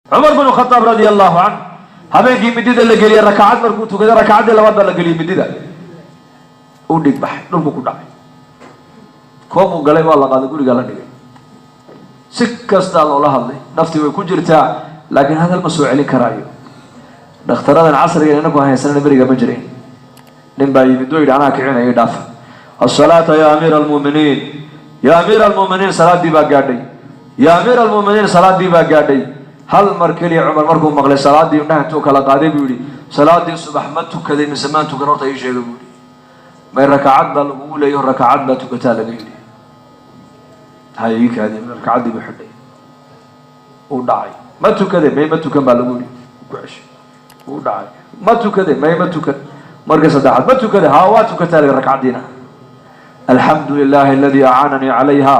Cumar binu Khadaab radia allahu canh habeenkii midida la geliyey, rakacad markuu tukaday, rakacaddii labaad baa la geliyey midida, uu dhig baxay, dhulku ku dhacay, koobuu galay, waa la qaaday, gurigaa la dhigay. Si kastaa loola hadlay, naftii way ku jirtaa, laakiin hadal ma soo celin karaayo. Dhakhtaradan casrigan inaku haysanana beriga ma jirin. Nin baa yimid oo yidhi: "Anaa kicinaya, dhaafa asalaata ya amiira almu'miniin, ya amiira almu'miniin, salaaddii baa gaadhay, ya amiira almu'miniin, salaaddii baa gaadhay." Hal mar keliya Cumar markuu maqlay salaaddii, indhaha intuu kala qaaday buu yidhi: "Salaaddii subax ma tukaday mise maan tukan? Horta ii sheega," buu yidhi. "May, rakacad baa lagugu leeyaho, rakacad baa tukataa laga yidhi." "Hay, ii kaadi." Rakacaddii buu xidhay, uu dhacay. "Ma tukaday?" "May, ma tukan" baa lagu yidhi. Ku ceshay, uu dhacay. "Ma tukaday?" "May, ma tukan." Markii saddexaad: "Ma tukaday?" "Haa, waa tukataa laga rakcaddiina." "Alxamdu lilahi aladii acaananii calayha,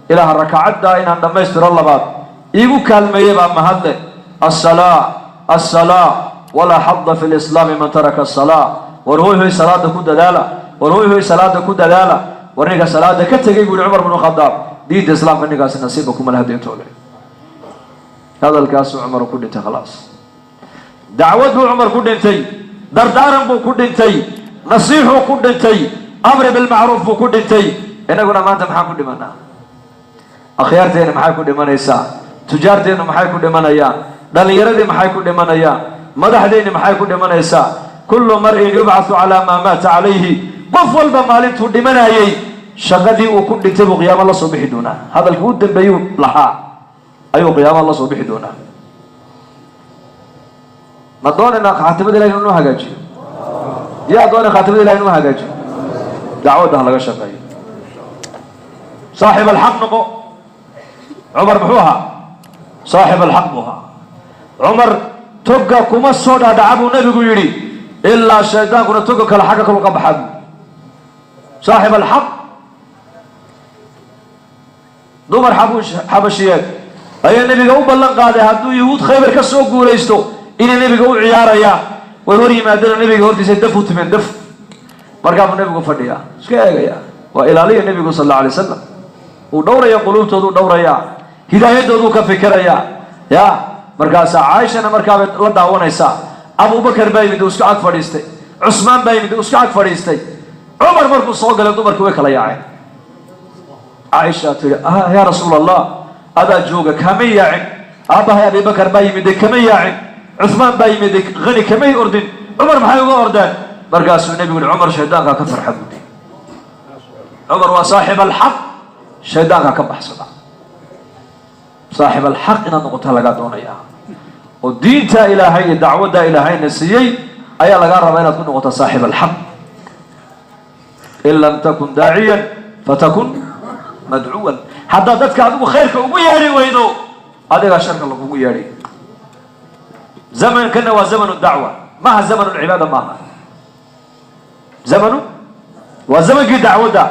ilaaha rakacaddaa inaan dhammaystiro labaad iigu kaalmeeyey baa mahadle. Asalaa, asalaa, walaa xada fi lislaami man taraka asalaa. War hoy hoy, salaada ku dadaala, war hoy hoy, salaada ku dadaala. War ninka salaada ka tegey," buu yihi Cumar bnu Khadaab, "diinta Islaamka ninkaasi nasiiba kuma laha deentooda." Hadalkaasuu Cumar ku dhintay. Khalaas, dacwad buu Cumar ku dhintay, dardaaran buu ku dhintay, nasiixuu ku dhintay, amri bilmacruuf buu ku dhintay. Innaguna maanta maxaan ku dhimanaa? Akhyaarteenna maxay ku dhimanaysaa? Tujaarteennu maxay ku dhimanayaan? Dhallinyaradii maxay ku dhimanayaan? Madaxdeenni maxay ku dhimanaysaa? Kullu mar'in yubcathu calaa maa maata calayhi. Qof walba maalintuu dhimanayey shaqadii uu ku dhintay buu qiyaamo la soo bixi doonaa. Hadalkii u dambeeyuu lahaa ayuu qiyaamo la soo bixi doonaa. Ma doonaynaa khaatimada Ilahi inuu hagaajiyo? Yaa doonay khaatimada Ilahi inuu hagaajiyo? Dacwadda ha laga shaqeeyo. Saaxib alxaq noqo. Cumar muxuu ahaa? Saaxib alxaq buu ahaa Cumar. "Toga kuma soo dhaadhaca," buu Nebigu yidhi, "ilaa shaydaankuna toga kale xagga kalu ka baxaa," buu. Saaxib alxaq. Dumar xabashiyeed ayaa Nebiga u ballan qaaday hadduu Yahuud Khaybar ka soo guulaysto inay Nebiga u ciyaarayaan. Way hor yimaadeen Nebiga hortiisa, daf u timeen, daf. Markaa buu Nebigu fadhiyaa, iska eegaya. Waa ilaaliya Nebigu sal alla alay wasalam. Uu dhowraya quluubtooduu dhowrayaa, hidaayadooduu ka fikirayaa. Ya markaasaa Caaishana markaabay la daawanaysaa. Abubakar baa yimid, uu iska ag fadhiistay. Cusmaan baa yimid, uu iska ag fadhiistay. Cumar markuu soo galay, dumarkii way kala yaaceen. Caaisha tihi: "Ah, yaa Rasuul Allah, adaa jooga, kama yaacin. Aabbahay Abibakar baa yimid, kama yaacin. Cuثmaan baa yimid, hani kamay ordin. Cumar maxay uga ordeen?" Markaasuu Nebigu yihi: "Cumar shaydaankaa ka farxa," buudi. Cumar waa saaxib alxaq, shaydaankaa ka baxsada. Saaxib alxaq inaad noqota lagaa doonayaa, oo diinta Ilaahay iyo dacwadda Ilaahayna siiyey ayaa lagaa rabaa inaad ku noqoto saaxib alxaq. In lam takun daaciyan fatakun madcuwan. Haddaad dadka adigu khayrka ugu yeedhi weydo, adigaa sharka lagugu yeedhay. Zamankana waa zamanu dacwa, maaha zamanu lcibaada, maaha zamanu, waa zamankii dacwadda.